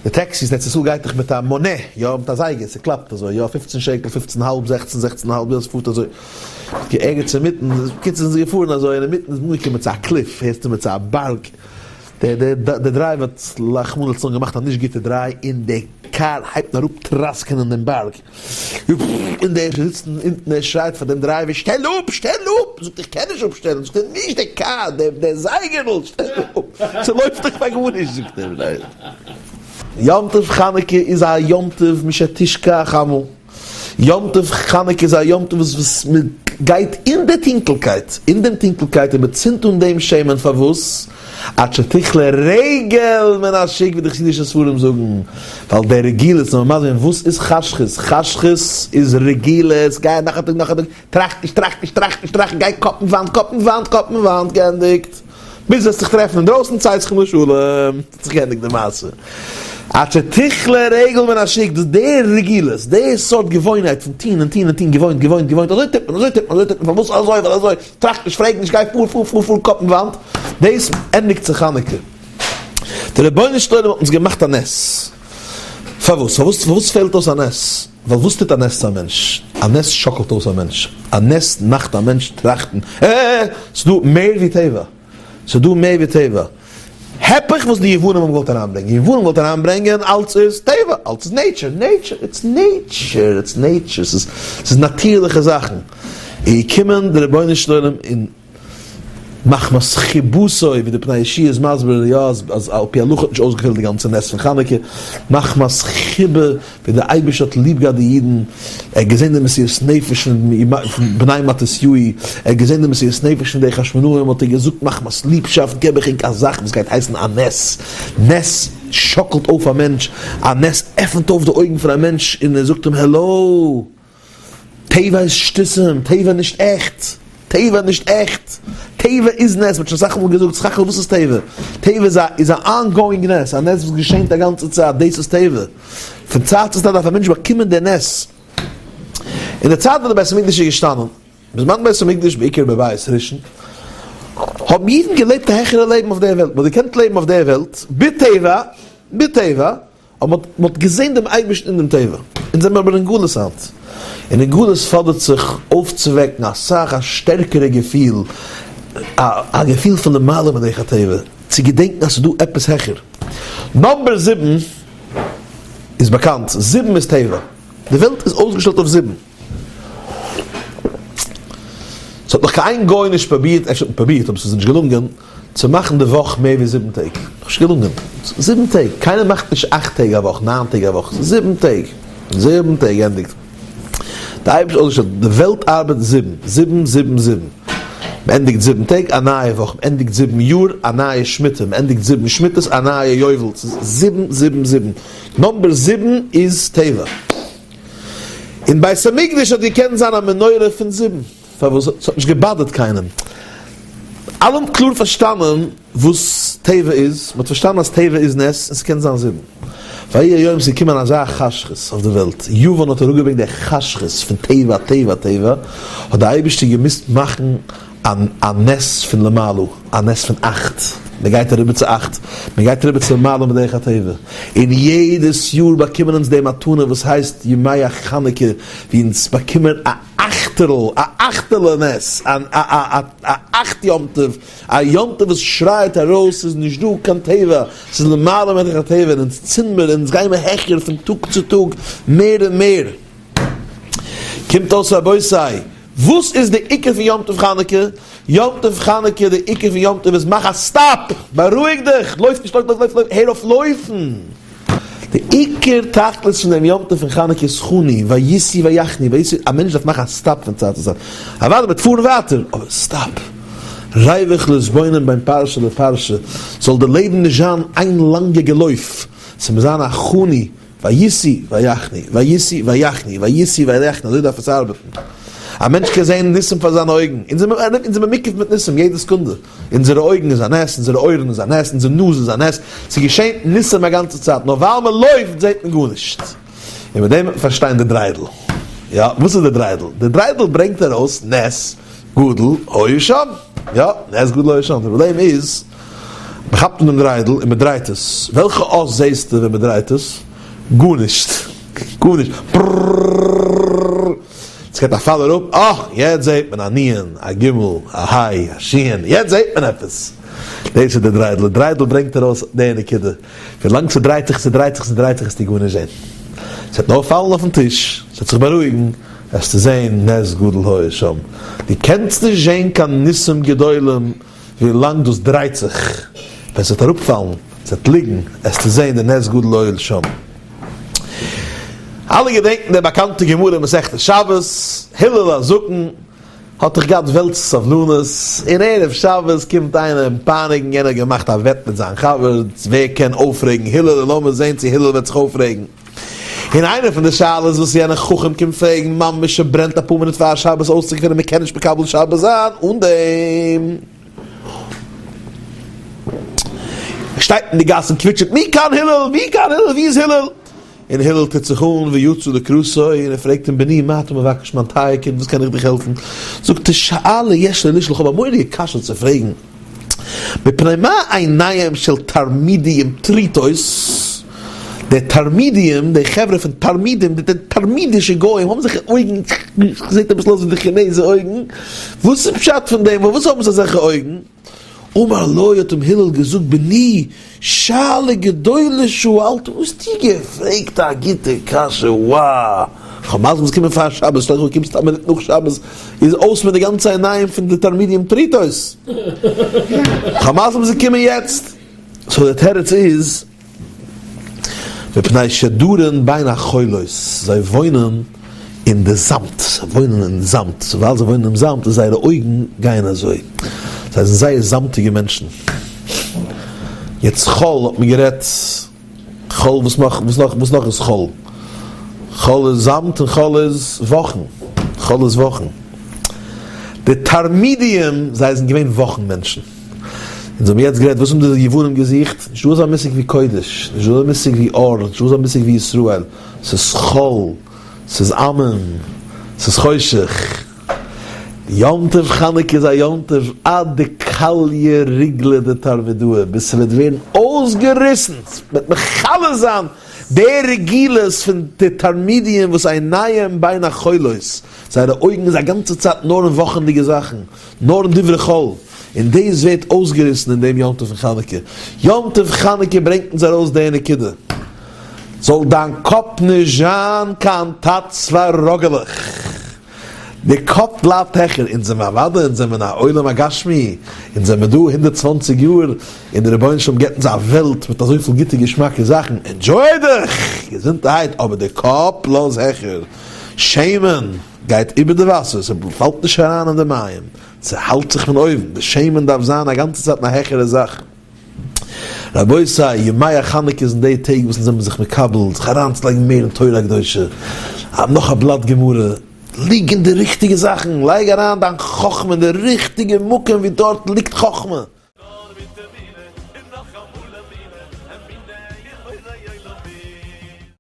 די taxis אין ארץ ישראל גייט דאך מיט א מונה, יא, מיט א זייגער, ס'קלאפט אזוי, יא, פופצן שקל, פופצן האלב, זעכצן, זעכצן האלב, יא, ס'פארט אזוי. ערגעץ אינמיטן, בקיצור זענען זיי געפארן אזוי, און אינמיטן איז מען אנגעקומען צו א cliff, הערסטו מיט צו א בארג, דער driver האט רחמנא לצלן געמאכט א נישט גוטע דריי, און די קאר הייבט אן אראפ טראסקענען דעם בארג, און דער זיצט אונטן ער שרייט פאר דעם driver שטעל אפ! שטעל אפ! זאגט איך קען נישט אפשטעלן, זאגט ער נישט די קאר, דער זייגערל, שטעל אפ! ס'לויפט דאך פאר גארנישט זאגט ער. יום טוב חנוכה איז א יום טוב משתשכח חמה. יום טוב חנוכה איז א יום טוב וואס מען גייט אין די טונקלקייט, אין דעם טונקלקייט און מען צינדט אן דעם שמן, פארוואס? עד שתכלה רגל מן השוק ווי די חסידישע ספרים זאגן, ווייל די רגילות, נאר מיר מסביר וואס איז חשכות, חשכות איז רגילות, גיי נאך א טאג נאך א טאג, טראכט נישט טראכט נישט טראכט נישט טראכט, גיי קאפ אין וואנט קאפ אין וואנט קאפ אין וואנט, געענדיגט. ביז וועסט זיך טרעפן אינדרויסן צאתכם לשלום, האט זיך געענדיגט די מעשה. עד שתכלה רגל מן השוק, דאס די רגילות, די סארט געוואוינהייט פון טון און טון און טון, געוואוינט געוואוינט געוואוינט, אזוי טוט מען, אזוי טוט מען, אזוי טוט מען, פארוואס אזוי, ווייל אזוי, טראכט נישט, פרעג נישט, גיי פאר פאר פאר פאר קאפ אין וואנט, דאס ענדיגט זיך חנוכה. דער רבונו של עולם האט אונז געמאכט א נס. פארוואס? פארוואס פארוואס פעלט אויס א נס? ווייל וואס טוט א נס צו א מענטש? א נס שאקלט אויס א מענטש. א נס מאכט א מענטש טראכטן, אה! ס'איז דא מער ווי טבע. ס'איז דא מער ווי טבע. הפך וואס די יוונים האבן געוואלט אריינברענגען. יוונים האבן געוואלט אריינברענגען אלץ איז טבע, אלץ איז nature, nature, it's nature, it's nature, ס'איז ס'איז נאטירליכע זאכן. איז געקומען דער רבונו של עולם און מחמת חיבתו, ווי די פני יהושע איז מסביר, יא, אז על פי הלכה האט נישט אויסגעפעלט די גאנצע נס פון חנוכה, מחמת חיבה, ווי דער אייבערשטער האט ליב געהאט די אידן, ער האט געזען די מסירות נפש פון בני מתתיהו, ער האט געזען די מסירות נפש פון די חשמונאים, האט ער געזאגט מחמת ליבשאפט געב איך ענק א זאך וואס גייט הייסן א נס, נס שאקלט אויף א מענטש, א נס עפנט אויף די אויגן פון א מענטש און ער זאגט אים העלאו! טבע איז שטותים, טבע נישט עכט, טבע נישט עכט, טבע איז נס, מ'האט שוין אסאך מאל געזאגט, סך הכל וואס איז טבע? טבע איז א איז א ongoing נס, א נס וואס געשענט א גאנצע צייט, דאס איז טבע. פון צייט צו צייט דארף א מענטש באקומען די נס. אין די צייט ווען די בית המקדש איז געשטאנען, בזמן בית המקדש בעיקר בבית ראשון, האבן אידן געלעבט א העכערע לעבן אויף דער וועלט, מ'האט געקענט לעבן אויף דער וועלט בטבע, בטבע, אבער מען האט געזען דעם אייבערשטן אין דעם טבע. אונז זעמיר אבער אין גלות היינט, און אין גלות פאדערט זיך אויפצווועקן אסאך א שטערקערע געפיל, א געפיל פון למעלה מדרך הטבע, צו געדענקן אז ס'איז דא עפעס העכער. number זיבן איז באקאנט, זיבן איז טבע, די וועלט איז אויסגעשטעלט אויף זיבן. ס'האט נאך קיין איין גוי נישט פרובירט, אפשר האט מען פרובירט אבער ס'איז נישט געלונגען, צו מאכן די וואך מער ווי זיבן טעג. נישט געלונגען. זיבן טעג. קיינער מאכט נישט אכט טעג א וואך, ניין טעג א וואך. זיבן טעג. זיבן טעג ענדיגט. די אייבערשטער האט אויסגעשטעלט די וועלט ארבעט זיבן. זיבן, זיבן, זיבן. מ'ענדיגט זיבן טעג, א נייע וואך. מ'ענדיגט זיבן יאר, א נייע שמיטה. מ'ענדיגט זיבן שמיטות, א נייע יובל. ס'איז זיבן, זיבן, זיבן. number זיבן איז טבע. אין בית המקדש האט געקענט זיין א מנורה פון זיבן, פארוואס? ס'האט נישט געבאדערט קיינעם. אלע האבן קלאר פארשטאנען וואס טבע איז, מ'האט פארשטאנען אז טבע איז נס און ס'קען זיין זיבן. ויהי היום ס'איז געקומען אזא חשכות אויף די וועלט, יוון האט אראפגעברענגט די חשכות פון טבע טבע טבע, האט די אייבערשטער געמוזט מאכן א נס פון למעלה, א נס פון אכט, מען גייט אריבער צו אכט, מען גייט אריבער צו למעלה מדרך הטבע, און יעדעס יאר באקומען אונז די מתנה וואס הייסט ימי החנוכה, ווי אונז באקומען א אכטערל, א אכטעלע נס, א א אכט יום טוב, א יום טוב וואס שרייעט ארויס ס'איז נישט דא קיין טבע, ס'איז למעלה מדרך הטבע, און אונז צינד מיר, אונז גיימער העכער פון טאג צו טאג מער און מער. קומט אויס רבותי, וואס איז די עיקר פון יום טוב חנוכה? יום טוב חנוכה, די עיקר פון יום טוב איז מאך א stop! בארואיג דיך! לויף נישט, לויף, לויף, לויף, לויף, הער אויף לויפן! די עיקר תכלית פון דעם יום טוב פון חנוכה איז חנו, ויסעו ויחנו, ויסעו, א מענטש דארף מאכן א stop פון צייט צו צייט, אוודאי מ'וועט פארן ווייטער, אבער stop! ריווח להתבונן בין פרשה לפרשה, זאל די לעבן נישט זיין איין לאנגע געלויף, ס'מוז זיין א חנו, ויסעו ויחנו, ויסעו ויחנו, ויסעו ויחנו, אזוי דארף עס ארבעטן. א מענטש קען זען ניסים פאר זיינע אויגן. אונז זעמיר מוקף מיט ניסים יעדע סעקונדע. אונזערע אויגן איז א נס, אונזערע אויערן איז א נס, אונזער נאז איז א נס. ס'געשענט ניסים א גאנצע צייט, נאר ווייל מען לויפט זעט מען גארנישט. און מיט דעם פארשטיין די דריידל. יא, וואס איז די דריידל? די דריידל ברענגט ארויס נס גדול היה שם. יא, נס גדול היה שם. די פראבלעם איז. מען כאפט אן דעם דריידל און מען דרייט עס, וועלכע אות זעסטו ווען מען דרייט עס? גארנישט! גארנישט! פררררררררר! עס געט א פאל אראפ, אה! יעצט זעט מען א נון, א גימל, א היי, א שין, יעצט זעט מען עפעס! דאס איז די דריידל, די דריידל ברענגט ארויס די נקודה, ווילאנג ס'דרייט זיך, ס'דרייט זיך, ס'דרייט זיך וועסטו גארנישט זען. ס'וועט נאר פאלן אויפן טיש, ס'וועט זיך בארואיגן, וועסטו זען נס גדול היה שם. דו קענסט נישט זען קיין ניסים גדולים ווילאנג דאס דרייט זיך. ווען ס'וועט אראפפאלן, ס'וועט ליגן, וועסטו זען די נס גדול היה שם. אלע געדענקן די באקאנטע גמרא אין מסכת שבת, הלל הזקן האט דאך געהאט וועלטס סבלנות, און ערב שבת קומט איינער אים פייניגן, יענער האט געמאכט א וועט מיט זיין חבר, ווער קען אויפרעגן הלל און לאמיר זען צו הלל וועט זיך אויפרעגן. און איינע פון די שאלות וואס יענער חכם קומט פרעגן ממש ס'ברענט אפאר מינוט פאר שבת אויסצוגעפינען מ'קען נישט מקבל שבת זיין אן דעם. שטייט אין די גאס און קוויטשעט מי כאן הלל? מי כאן הלל? ווי איז הלל? און הלל טוט זיך אן ויצא לקראתו און ער פרעגט אים בני מה אתה מבקש מיין טייער קינד וואס קען איך דיך העלפן? זאגט ער שאלה יש לי לשאול איך האב א מורא'דיגע קשיא צו פרעגן מפני מה עיניהם של תרמידיים טרוטות די תרמידיים די חברה פון תרמידים די תרמידישע גוים האבן זיך אויגן זעט אביסל אויס ווי די כינעזע אויגן וואס איז פשט פון דעם פארוואס האבן זיי אזעלכע אויגן? אמר לו האט אים הלל געזאגט בני שאלה גדולה שאלת האסטו געפרעגט א גוטע קשיא wow כ'האב מזל ביסט געקומען פאר שבת שטעל דיך פאר קומסט א מינוט נאך שבת איז אויס מיט די גאנצע עיניים פון די תרמידים טרוטות כ'האב מזל ביסט געקומען יעצט so די תירוץ איז מפני שדרין בין החולות, זיי וואוינען אין די זאמד, זיי וואוינען אין זאמד, ווייל זיי וואוינען אין זאמד איז זייערע אויגן גייען אזוי, זיי זענען זייער זאמטיגע מענטשן. יעצט חול האט מען גערעדט, חול וואס נאך, וואס נאך, וואס נאך איז חול? חול איז זאמד און חול איז וואכן, חול איז וואכן. די תרמידיים זיי זענען געווען וואכן מענטשן. אונז האבן יעצט גערעדט וואס האבן די יוונים געזוכט? נישט דא אזא מושג ווי קודש, נישט דא אזא מושג ווי אור, נישט דא אזא מושג ווי ישראל, ס'איז חול, ס'איז עמים, ס'איז חושך. יום טוב חנוכה איז א יום טוב עד דכליא ריגלא דתרמידאה, ביז ס'וועט ווערן אויסגעריסן, ס'וועט מכלה זיין די רגילות פון די תרמידיים וואס עיניהם בין החולות, זייערע אויגן איז א גאנצע צייט נאר אין וואכענדיגע זאכן, נאר אין דברי חול, און דאס ווערט אויסגעריסן אין דעם יום טוב פון חנוכה. יום טוב חנוכה ברענגט אונז ארויס די נקודה, זאל דיין קאפ נישט זיין קיין טאץ פאר ראגעלעך, די קאפ בלייבט העכער, אונז זעמער אוודאי, אונז זעמער אין א עולם הגשמי, אונז זעמער דא 120 יאר, און דער רבונו של עולם געבט אונז א וועלט מיט אזויפיל גוטע געשמאקע זאכן, enjoy דיך! געזונטערהייט, אבער די קאפ לאז העכער, שמן גייט איבער די וואסער, ס'פאלט נישט אריין אין די מים, ס'האלט זיך פון אויבן, די שמן דארף זיין א גאנצע צייט אין א העכערע זאך. רבותי, ימי החנוכה זענען די טעג וואס אונז זעמיר זיך מקבל, זיך אריינצולייגן מער אין תורה הקדושה, נאך א בלאט גמרא, ליג אין די ריכטיגע זאכן, לייג אריין דיין חכמה אין די ריכטיגע מקום ווי דארט ליגט חכמה.